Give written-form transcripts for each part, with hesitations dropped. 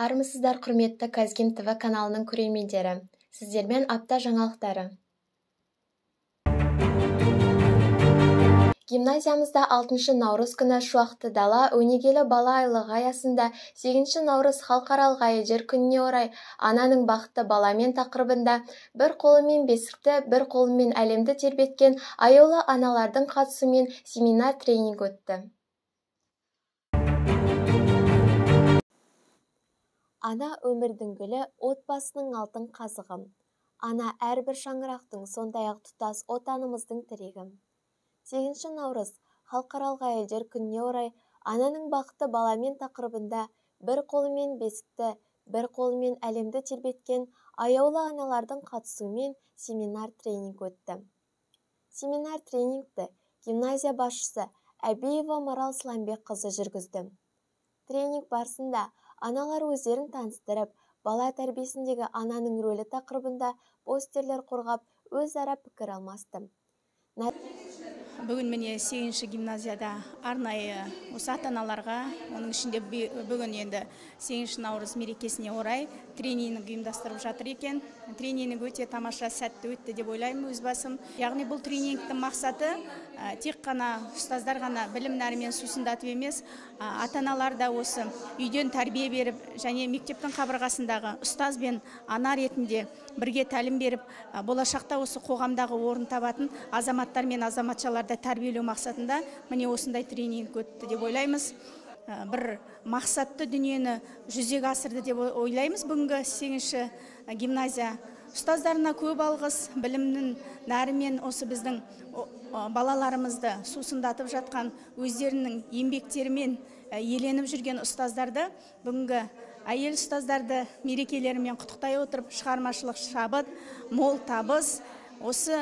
Армысыздар, құрметті Казгим ТВ каналының көрермендері. Сіздермен апта жаңалықтары. Гимназиямызда 6 наурыз күні Шуақты дала өнегелі бала айлығы аясында 8 наурыз халықаралық әйелдер күніне орай ананың бақытты баламен тақырыбында бір қолымен бесікті, бір қолымен әлемді тербеткен аяулы аналардың қатысуымен семинар-тренинг өтті. Ана өмірдің гүлі, отбасының алтын қазығы. Ана әрбір шаңырақтың, сондай-ақ тұтас отанымыздың тірегі. 8 наурыз халықаралық әйелдер күніне орай ананың бақытты баламен тақырыбында бір қолымен бесікті, бір қолымен әлемді тербеткен аяулы аналардың қатысуымен семинар-тренинг өтті. Семинар-тренингті гимназия басшысы Әбиева Марал Сламбекқызы жүргізді. Тренинг барысында аналар өздерін таныстырып, бала тәрбиесіндегі ананың рөлі тақырыбында постерлер қорғап, өзара пікір алмасты. Бүгін міне 8-ші гимназияда арнайы осы ата-аналарға, оның ішінде бүгін енді 8 наурыз мерекесіне орай тренинг ұйымдастырып жатыр екен. Тренинг өте тамаша, сәтті өтті деп ойлаймын өз басым. Яғни бұл тренингтің мақсаты тек қана ұстаздар ғана білім нәрімен сусындатып емес, ата-аналар да осы үйден тәрбие беріп және мектептің қабырғасындағы ұстаз бен ана ретінде бірге тәлім беріп, болашақта осы қоғамдағы орын табатын азаматтар мен азаматшаларды тәрбиелеу мақсатында міне осындай тренинг өтті деп ойлаймыз. Бір мақсатты дүниені жүзеге асырды деп ойлаймыз. Бүгінгі 8-ші гимназия ұстаздарына көп алғыс, білімнің нәрімен осы біздің балаларымызды сусындатып жатқан, өздерінің еңбектерімен еленіп жүрген ұстаздарды, бүгінгі әйел ұстаздарды мерекелерімен құттықтай отырып, шығармашылық шабыт, мол табыс, осы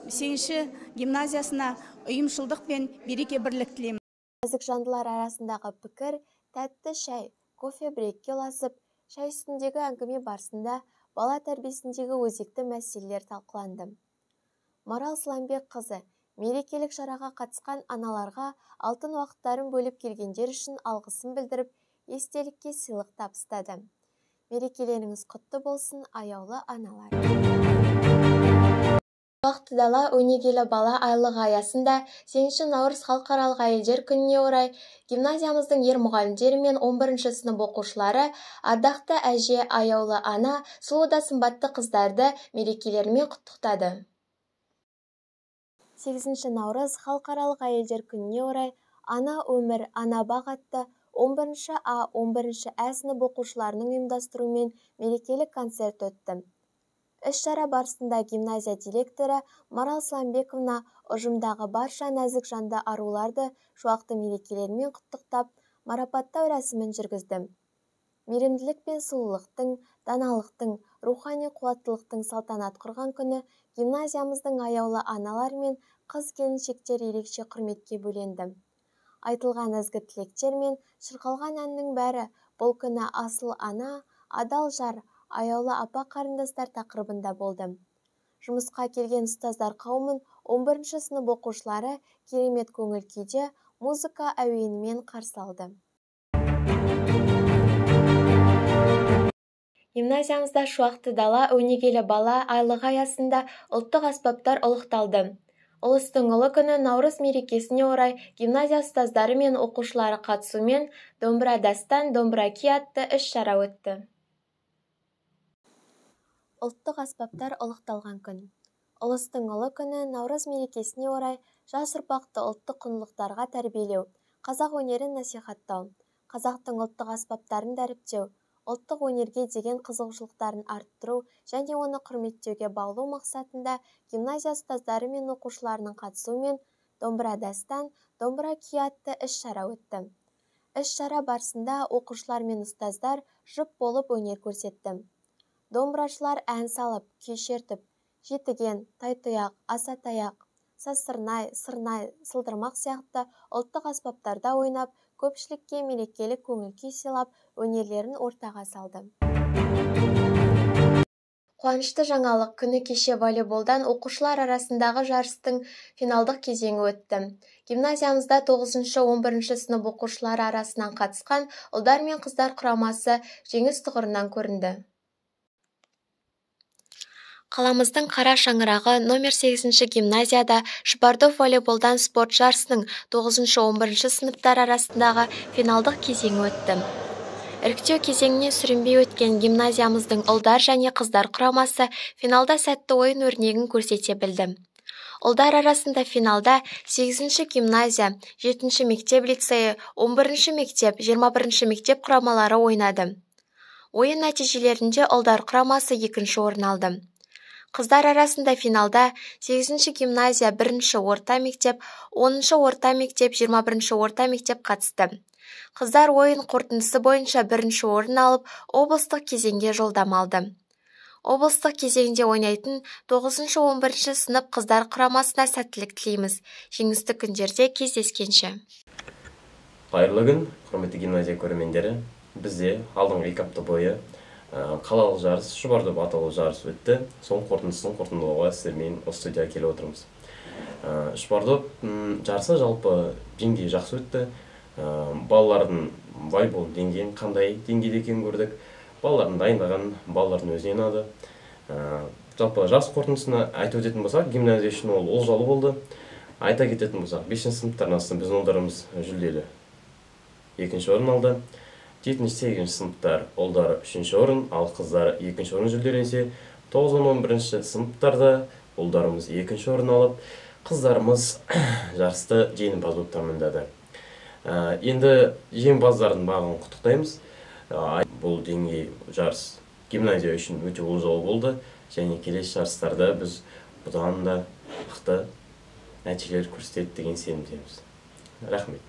8-ші гимназиясына ұйымшылдық пен береке бірлік тілеймін. Нәзік жандылар арасындағы пікір тәтті шай, кофе брекке ұласып, шай үстіндегі әңгіме барысында бала тәрбиесіндегі өзекті мәселелер талқыланды. Марал Сламбекқызы мерекелік шараға қатысқан аналарға алтын уақыттарын бөліп келгендер үшін алғысын білдіріп, естелікке сыйлық табыстады. Мерекелеріңіз құтты болсын, аяулы аналар. Шуақты дала өнегелі бала айлығы аясында 8 наурыз халықаралық әйелдер күніне орай гимназиямыздың ер мұғалімдері мен 11-ші сынып оқушылары ардақты әже, аяулы ана, сұлу да сымбатты қыздарды мерекелерімен құттықтады. 8 наурыз халықаралық әйелдер күніне орай Ана өмір, ана бақ атты 11-ші А, 11-ші Ә сынып оқушыларының ұйымдастыруымен мерекелік концерт өтті. Іс-шара барысында гимназия директоры Марал Сламбековна ұжымдағы барша нәзік жанды аруларды шуақты мерекелерімен құттықтап, марапаттау рәсімін жүргізді. Мейірімділік пен сұлулықтың, даналықтың, рухани қуаттылықтың салтанат құрған күні гимназиямыздың аяулы аналар мен қыз-келіншектер ерекше құрметке бөленді. Айтылған ізгі тілектер мен шырқалған әннің бәрі бұл күні асыл ана, адал жар, аяулы апа қарындастар тақырыбында болды. Жұмысқа келген ұстаздар қауымын 11-ші сынып оқушылары керемет көңіл күйде музыка әуенімен қарсы алды. Гимназиямызда Шуақты дала өнегелі бала айлығы аясында ұлттық аспаптар ұлықталды. Ұлыстың ұлы күні наурыз мерекесіне орай гимназия ұстаздары мен оқушылары қатысуымен Домбыра дастан, домбыра күй атты іс-шара өтті. Ұлттық аспаптар ұлықталған күн. Ұлыстың ұлы күні наурыз мерекесіне орай жас ұрпақты ұлттық құндылықтарға тәрбиелеу, қазақ өнерін насихаттау, қазақтың ұлттық аспаптарын дәріптеу, ұлттық өнерге деген қызығушылықтарын арттыру және оны құрметтеуге баулу мақсатында гимназия ұстаздары мен оқушыларының қатысуымен Домбыра дастан, домбыра күй атты іс-шара өтті. Іс-шара барысында оқушылар мен ұстаздар жұп болып өнер көрсетті. Домбырашылар ән салып, күй шертіп, жетіген, тайтұяқ, асатаяқ, сазсырнай, сырнай, сылдырмақ сияқты ұлттық аспаптарда ойнап, көпшілікке мерекелік көңіл күй сыйлап, өнерлерін ортаға салды. Қуанышты жаңалық, күні кеше волейболдан оқушылар арасындағы жарыстың финалдық кезеңі өтті. Гимназиямызда 9-11 сынып оқушылары арасынан қатысқан ұлдар мен қыздар құрамасы жеңіс тұғырынан көрінді. Қаламыздың қара шаңырағы номер 8 гимназияда Шұбар доп волейболдан спорт жарысының 9-11 сыныптар арасындағы финалдық кезеңі өтті. Іріктеу кезеңінен сүрінбей өткен гимназиямыздың ұлдар және қыздар құрамасы финалда сәтті ойын өрнегін көрсете білді. Ұлдар арасында финалда 8-ші гимназия, 7-ші мектеп лицейі, 11-ші мектеп, 21-ші мектеп құрамалары ойнады. Ойын нәтижелерінде ұлдар құрамасы 2-ші орын алды. Қыздар арасында финалда 8-ші гимназия, 1-ші орта мектеп, 10-шы орта мектеп, 21-ші орта мектеп қатысты. Қыздар ойын қорытындысы бойынша 1-ші орын алып, облыстық кезеңге жолдама алды. Облыстық кезеңде ойнайтын 9-11 сынып қыздар құрамасына сәттілік тілейміз. Жеңісті күндерде кездескенше. Қайырлы күн, құрметті гимназия көрермендері. Бізде алдыңғы 2 апта бойы қалалық жарыс, Шұбар доп атаулы жарыс өтті. Соның қорытындысын қорытындылауға сіздермен осы студияға келіп отырмыз. Шұбар доп жарысы жалпы деңгейі жақсы өтті. Балалардың волейбол деңгейін қандай деңгейде екенін көрдік. Балалардың дайындаған, балалардың өзіне ұнады. Жалпы жарыс қорытындысына айтып өтетін болсақ, гимназия үшін ол олжалы болды. Айта кететін болсақ, 5-ші сыныптар арасында біздің ұлдарымыз жүлделі 2-ші орын алды. 7-ші, 8-ші сыныптар ұлдары 3-ші орын, ал қыздары 2-ші орын жүлделенсе, 9, 10, 11-ші сыныптарда ұлдарымыз 2-ші орын алып, қыздарымыз жарысты жеңімпаз болып тәмамдады. Енді жеңімпаздардың барлығын құттықтаймыз. Бұл деңгей жарыс гимназия үшін өте олжалы болды, және келесі жарыстарда біз бұдан да мықты нәтижелер көрсетеді деген сенімдеміз. Рахмет.